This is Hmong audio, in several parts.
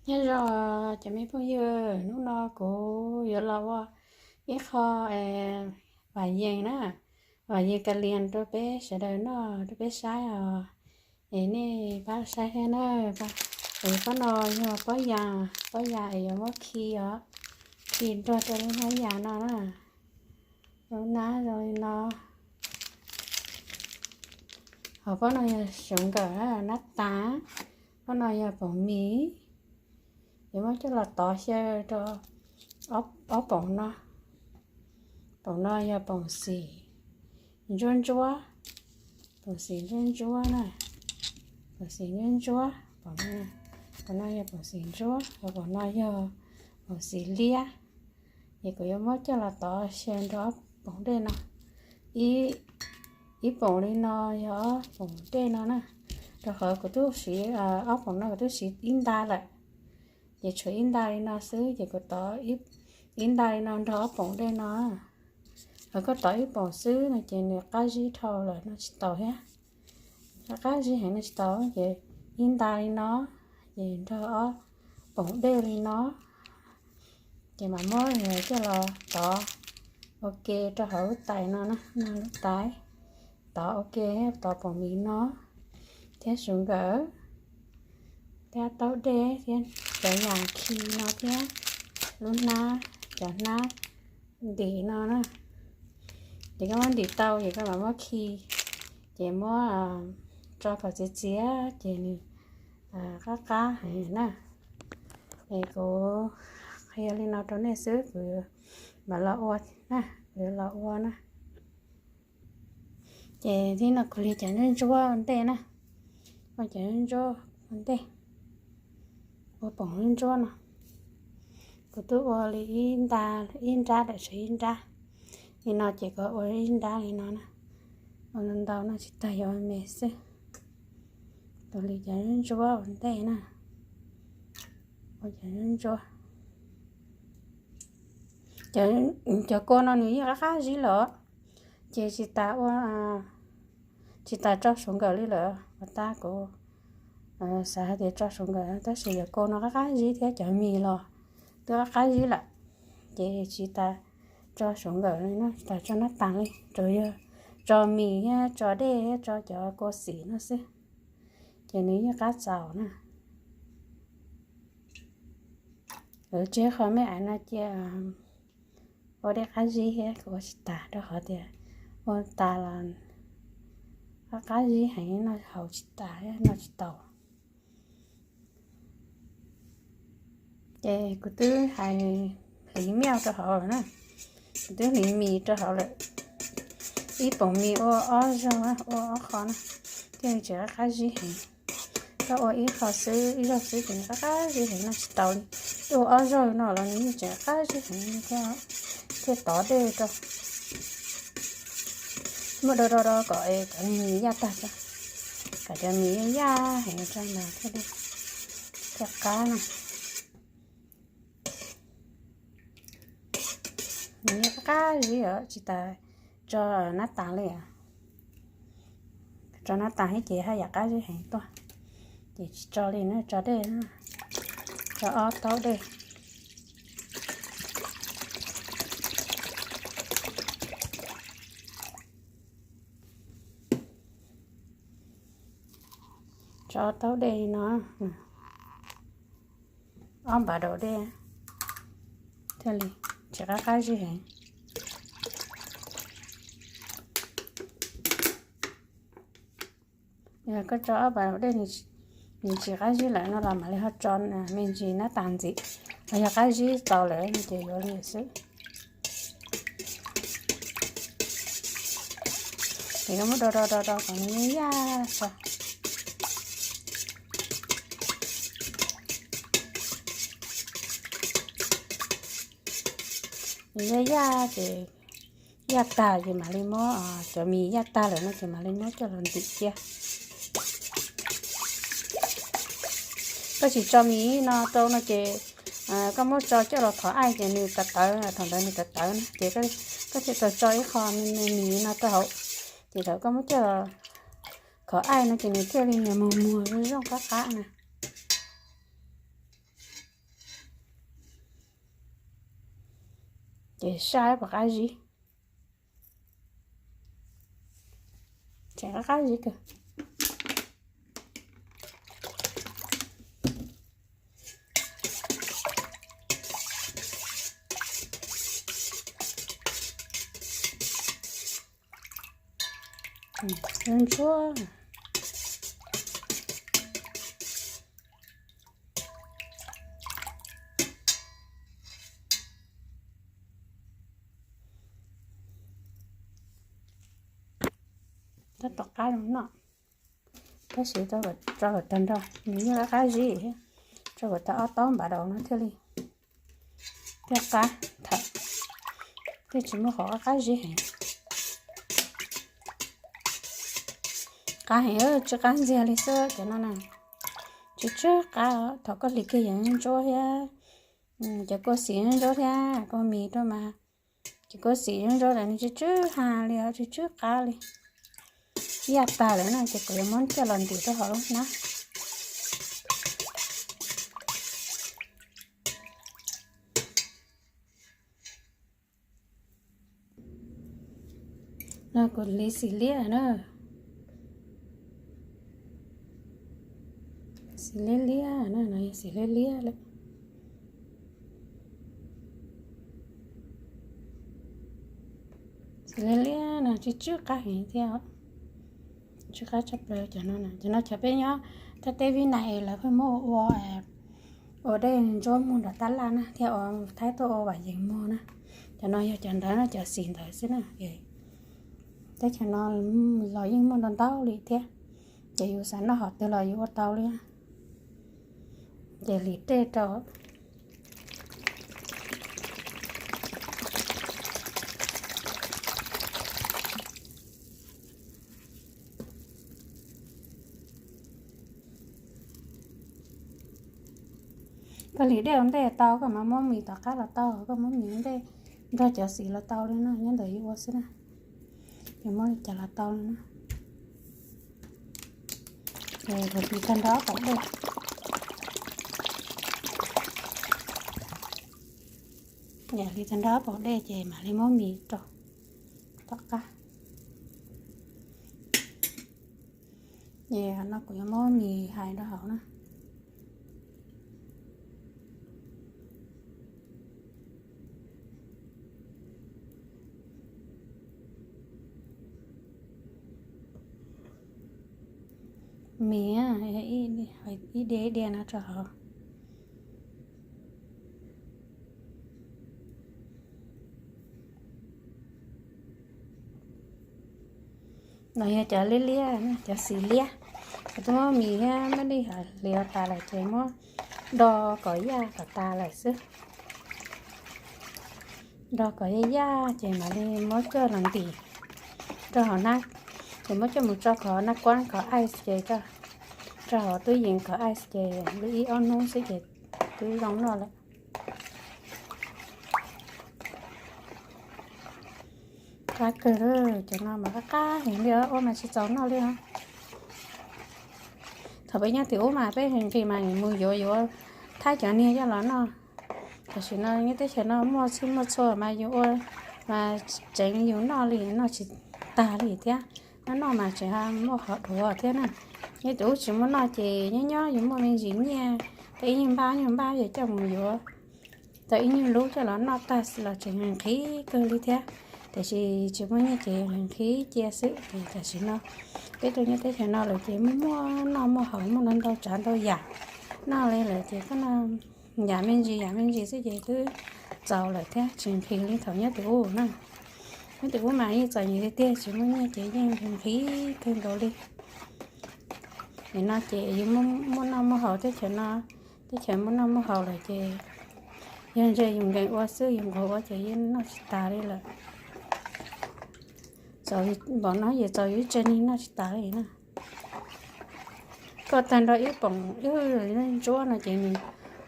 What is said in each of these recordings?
Nyob zoo cov me phooj ywg, hnub no kuv yuav los ua ib qho vam yees na, vam yees kas lias rau peb sawv daws noj, rau peb saib os. Es nej pab saib thiab na. Es pob no yog pob yas, pob yas es yuav muab khi os, khi nrog rau lub hnab yas no na. Lub hnab zoo li no. Ho pob no yog suav nkawm na, nab tas. Pob no yog poom mis. Yuav muab coj los tov xyaw rau ob poom no. Poom no yog poom xim ntsuab ntsuab, poom xim ntsuab ntsuab na, poom xim ntsuab ntsuab. Poom no yog poom xim ntsuab, poom no yog poom xim liab. Ces kuv yuav muab coj los tov xyaw nrog ob poom dej no. Ib poom li no yog ob poom dej no na. Rau qhov kuv twb siv, ob poom no kuv twb siv ib nta lawm, ces tshuav ib nta li no xwb, ces kuv tov ib nta li no nrog ob poom dej no. Ho koj tov ib poom xwb no ces nws qab zib dhau lawm no tsis tau thiab. Qab zib heev no tsis tau, ces ib nta li no, ces nrog ob poom dej li no. Ces mam muab coj los tov ua ke rau hauv lub tais no na, no lub tais. Tov ua ke, tov poom mis no thiab suav nkawm thiab taub dej thiab cov yas khi no thiab lub hnab, cov hnab ntim no na. Ces koj muab ntim tau ces koj mam muab khi, ces muab tso kom txias txias ces nws qab qab heev na. Es kuv qhia li no rau nej xwb, kuv mam los ua na, kuv los ua na. Ces thib no kuv li cov ntsuab ntsuab ua ntej na, ua cov ntsuab ntsuab ua ntej, ua poom ntsuab ntsuab no. Kuv twb ua li ib nta, ib nrab lawm, tshuav ib nrab. Li no ces kuv ua ib nrab li no na, ua ntau ntau no tsis tag yuav ua me xwb. Ua li cov ntsuab ntsuab ua ntej na, ua cov ntsuab ntsuab. Cov kua no nws yeej qab qab zib lawm, ces tsis tas ua, tsis tas tso suav nkawm li lawm. Ua tab kuv xav hais tias tso suav nkawm tab sis cov kua no qab qab zib thiab cov mis los twb qab qab zib lawm, ces tsis tas tso suav nkawm li no, tsis tas tso nab tas li, tsuas yog tso mis thiab tso dej thiab tso cov kua xim no xwb, ces nws yeej qab txaus na. Lawv tseg qhov me ais no cia ua dej qab zib thiab, kuv ua tsis tas rau qhov tias ua tas los qab qab zib heev no haus tsis tas, no tsis tau. Ces kuv twb hais hliv miaj rau hauv lawm na, kuv twb hliv mis rau hauv lawm. Ib poom mis ua ob zaug, ua ob qho na, thiaj li tsis qab qab zib heev. Koj ua ib qho xwb, ib zaug xwb ces nws qab qab zib heev no tsis tau li. Twb ua ob zaug no los nws yeej tseem qab zib heev thiab, thiaj tov dej rau. Muab do do do kom cov mis yaj tag tso, kom cov mis yaj yaj heev tso mas thiaj li, thiaj qab na. Nws yeej qab zib os, tsis tas tso nab tas li. Tso nab tas thiab ces haj yam qab zib heev tuaj, ces tsis tso li na, tso dej, tso ob taub dej. Tso ob taub dej li no, ob npav daus dej thiaj li tsis qab qab zib heev. Yog koj tso ob npav daus dej nws tsis qab zib lawm no los mam li ho tso me ntsis nab tas ntxiv, los yog qab zib txaus lawm no ces yuav li xwb. Ces koj muab do do do do kom nws yaj yaj tso. Nws yaj yaj ces, yaj tag ces mam li muab, cov mis yaj tag lawm no ces mam li muab coj los ntim cia. Koj tsis tso mis no rau no ces koj muab tso coj los thov aij ces nws tawv tawv, thaum ntawd nws tawv tawv na ces koj thiaj tau tso ib qho me me mis no rau hauv, ces thaum koj muab coj los thov aij no ces nws thiaj li nyias muag muag zoo zoo qab qab na. Ces saib puas qab zib. Tseem qab qab zib kawg. Ntsuab. Tab tom qab zoo noj, tab sis tso kom tag nrho, nws yeej qab qab zib thiab, tso kom tag ob taub npav daus no thiaj li, thiaj qab, thiaj tsis muaj qhov qab qab zib heev. Qab heev, tsw qab ntxiag li xwb cov no na. Tsw tsw qab, thaum koj hliv kiag yeej ntsuab thiab, cov kua xim ntsuab thiab, kua mis rau mas, cov kua xim ntsuab ntsuab ntawd nws tsw tsw ha li, tsw tsw qab li. Yaj tag lawm na ces kuv yuav muab coj los ntim rau hauv lub hnab. No kuv hliv xim liab na. Xim liab liab na, no yog xim liab liab lawm. Xim liab liab no tsw tsw qab heev thiab. Tsw qab tshaj plaws cov no, cov no cov peb nyob thaj teb Vib Nais es lawv pheej muab ua, ua dej ntsuab muag nram tab laj na, thiab ua thaib tuaj ua vam yees muag na. Cov no yog cov ntawd no, cov xim ntawd xwb na. Teb chaws no los yeej muaj ntau ntau li thiab, ces yus xav noj hom twg los yus ua tau li. Ces hliv dej rau. Koj hliv dej ua ntej tau, koj mam muab mis tom qab los tau, koj muab mis ua ntej nrog cov xim los tau li no, nyob ntawm yus ua xwb na. Yus muab li cas los tau li na. Ces hliv tag nrho ob paus dej. Hliv tag nrho ob paus dej ces mam li muab mis rau tom qab. Ces no kuv yuav muab mis hais rau hauv na. Mis ib diav ib diav no rau hauv. No yog cov liab liab, cov xim liab. Kuv twb muab mis thiab muab dej hliv tas lawm ces muab do kom yaj kom tas lawm xwb. Do kom yaj yaj ces mam li muab coj los ntim rau hauv hnab, ces muab coj mus tso khov naj kuab khov ice ces, rau hauv tub yees khov ice ces li ib ob hnub xwb ces twb zoo noj lawm. Qab kawg, cov no mas qab qab heev li, ua mas tsis txaus noj li os. Thaum peb nyob tim ub mas peb nqhis mas mus yuav yuav thaib cov niag coj los noj. Tam sim no nyob teb chaws no muaj txhij muaj txhua mas yus ua mas tseev yus noj li noj tsis tag li thiab. Noj noj mas tseem muaj qhov dhuav thiab na. Nyob tim ub tsis muaj noj ces nyob nyob yus muaj me ntsis nyiaj, tau ib nyuag npab nyuag npab yus coj mus yuav tau ib nyuag lub coj los noj tag los tseem nqhis kawg li thiab. Tiam sis tsis muaj nyiaj ces nqhis cia xwb ces tam sim no peb tuaj nyob teb chaws no lawm ces muaj muaj noj muaj haus muaj ntau ntau tsav ntau yam noj li lawm ces koj noj yam me ntsis yam me ntsis xwb ces twb txaus lawm thiab tsis nqhis li thaum nyob tim ub na. Nyob tim ub mas yeej txom nyem tiag tiag tsis muaj nyiaj ces yeej nqhis kawg nkaus li. Nim no ces yus muaj noj muaj haus teb chaws no, teb chaws muaj noj muaj haus lawm ces yog ntshe yus nkees ua xwb yus nquag ua ces yeej noj tsis tas li lawm. Npaum no ces txaus yus ib tse neeg noj tsis tas li na. Koj tag nrho ib poom ib ntsuab no ces nws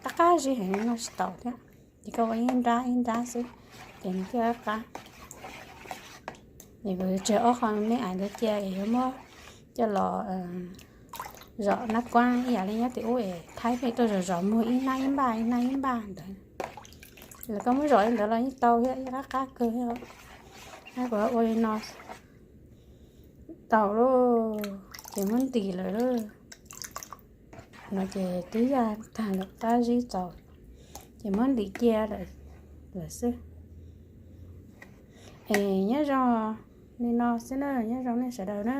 qab qab zib heev noj tsis tau thiab. Ces koj ua ib nrab ib nrab xwb ces nws thiaj qab. Ces kuv tseg ob qho me me ntawd cia es yuav muab coj los zom nab kuab ib yam li nyob tim ub es thaib pheej tuaj zom zom muag ib hnab ib npaj ib hnab ib npaj ntawd. Lawv koj muab zom li ntawd los yeej tau thiab, yeej qab qab kawg thiab. Kuv ua li no tau lauj, ces muab ntim lawm lauj. No ces twb yaj tag lawm, qab zib txaus, ces muab ntim cia lawm xwb. Es nyob zoo li no xwb na, nyob zoo nej sawv daws na,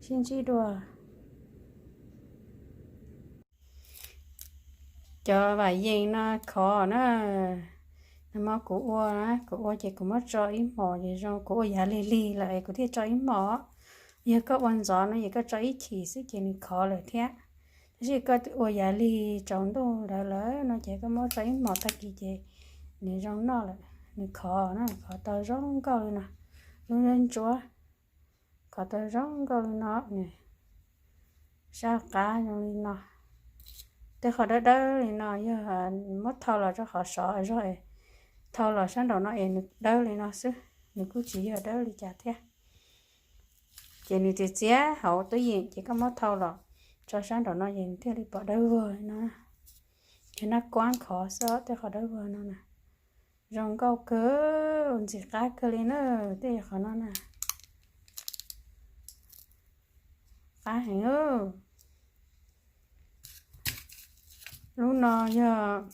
sib ntsib dua. Cov vam yees no khov na, nag hmo kuv ua, kuv ua ces kuv muab tso ib hmos ces zoo, kuv ua yav lig lig lawm es kuv thiaj tso ib hmos. Yog koj ua ntxov no ces koj tso ib chim xwb ces nws khov lawm thiab. Tab sis koj ua yav lig tsaus ntuj ntawd lawm no ces koj muab tso ib hmos tag kis ces nws zoo noj lawm, nws khov na, khov tau zoo nkauj li no, lub ntsuab ntsuab, khov tau zoo nkauj li no, nws sab qab zoo li no. Tej qhov dawb dawb li no yog muab thau los rau qhov sov zog, thau los sab nraum no es nws dawb li no xwb, nws kuj tsis yog dawb li cas thiab. Ces nws txias txias hauv tub yees ces koj muab thau los tso sab nraum no ces nws thiaj li pom dawb vog li no. Yog naj kuab khov xwb tej qhov dawb vog no na. Zoo nkauj kawg, ntxim qab kawg li na, tej qhov no na. Qab heev. Lub no yog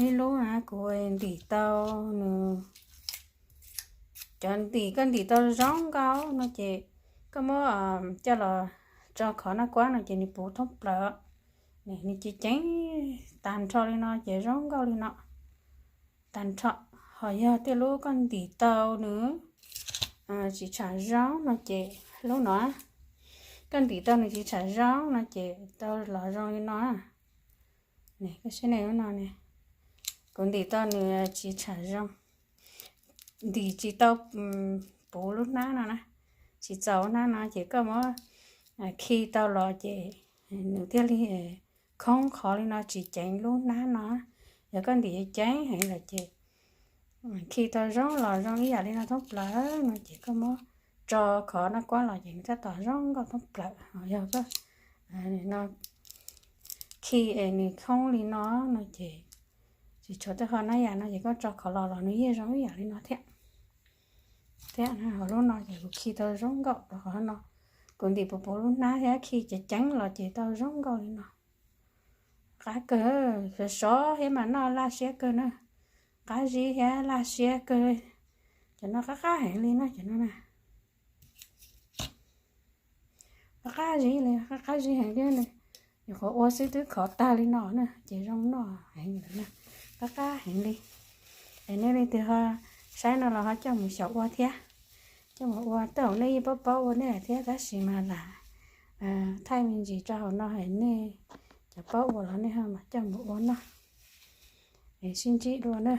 ib lub kuv ntim tau nws, cov ntim koj ntim tau zoo nkauj no ces koj muab coj los tso khov naj kuab no ces nws puv thoob plaws, nws ceev ceev tag nrho li no ces zoo nkauj li no tag nrho. Ho yog tej lub koj ntim tau nws tsis tsham zoo no ces lub no, koj ntim tau nws tsis tsham zoo no ces tau los zoo li no. Koj saib ne, lub no ne, kuv ntim tau nws tsis tsham zoo, ntim tsis tau puv lub hnab no na, tsis txaus hnab no ces koj muab khi tau los ces nws thiaj li khoob qhov li no tsis ceev lub hnab no. Yog koj ntim ceev heev lawm ces khi tau zoo los zoo ib yam li no thoob plaws no ces koj muab tso khov naj kuab los ces nws tab tom zoo nkauj thoob plaws. Yog koj khi es nws khoob li no no ces tsis tshuav tej qhov nab yam no ces koj tso khov los los nws yeej zoo ib yam li no thiab. Thiab hauv lub no ces kuv khi tau zoo nkauj rau qhov no, kuv ntim puv puv lub hnab thiab khi ceev ceev los ces tau zoo nkauj li no. Qab kawg, sov sov thiab mas noj laj siab kawg na. Qab zib thiab laj siab kawg. Cov no qab qab heev li no, cov no na. Qab qab zib li, qab qab zib heev thiab li. Nyuam qhuav ua xwb twb khov tag li no na ces zoo noj heev lawm na. Qab qab heev li. Es nej leej twg ho saib no los ho coj mus xyaum ua thiab. Coj mus ua tej zaum nej yeej paub paub ua nej thiab tab sis mas lam thaij me ntsis rau hauv no es nej cov paub ua los nej ho mam coj mus ua noj. Es sib ntsib dua na.